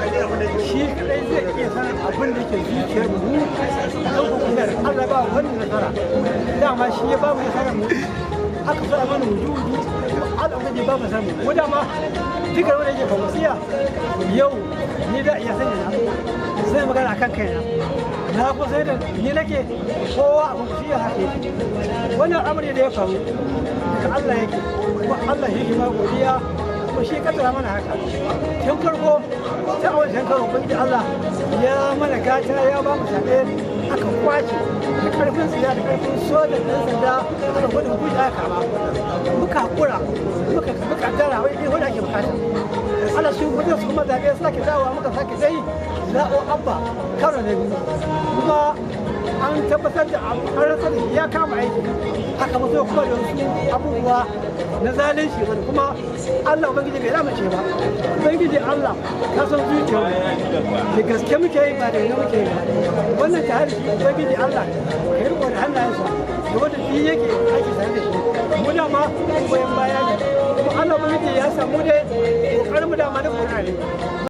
Shi kadai zai iya sanin abin da ke zuciyar mu dan hukumar Allah ba wannan nasara. Dama shi ya ba mu nasara mu aka so a mana wujudu, Allah ubangiji ba mu samu. Mu dama dukkan wanda yake kwamsiya yau ni da iya sani na sai magana akan kaina. Na kusa da ni nake kowa a kwamsiya haka yake. Wannan al'amari da ya faru daga Allah yake, kuma Allah shi ma godiya, kuma shi kaddara mana haka. Tun farko ta wancan karo ubangiji Allah ya mana gata, ya ba mu zaɓe, aka kwace da karfin tsiya da karfin soja da ɗan sanda, aka gwada hukunci aka kama. Muka haƙura, muka muka dara wai wanda ake bukata. Allah su kuma su kuma zaɓe sake dawowa, muka sake dai zaɓo Abba karo na biyu, kuma an tabbatar da an rasa da ya kama aiki. Aka mutu kuma da wasu abubuwa na zalunci wanda kuma Allah ubangiji bai lamace ba. Ubangiji Allah ka san zuciyar da gaske muke yi ba da yana muke yi ba. Wannan ta harshe ubangiji Allah ka yi riko da hannayensa da wanda shi yake aiki tare da shi. Mu dama goyon baya ne, kuma Allah ubangiji ya samu dai kokarin mu dama na Qur'ani.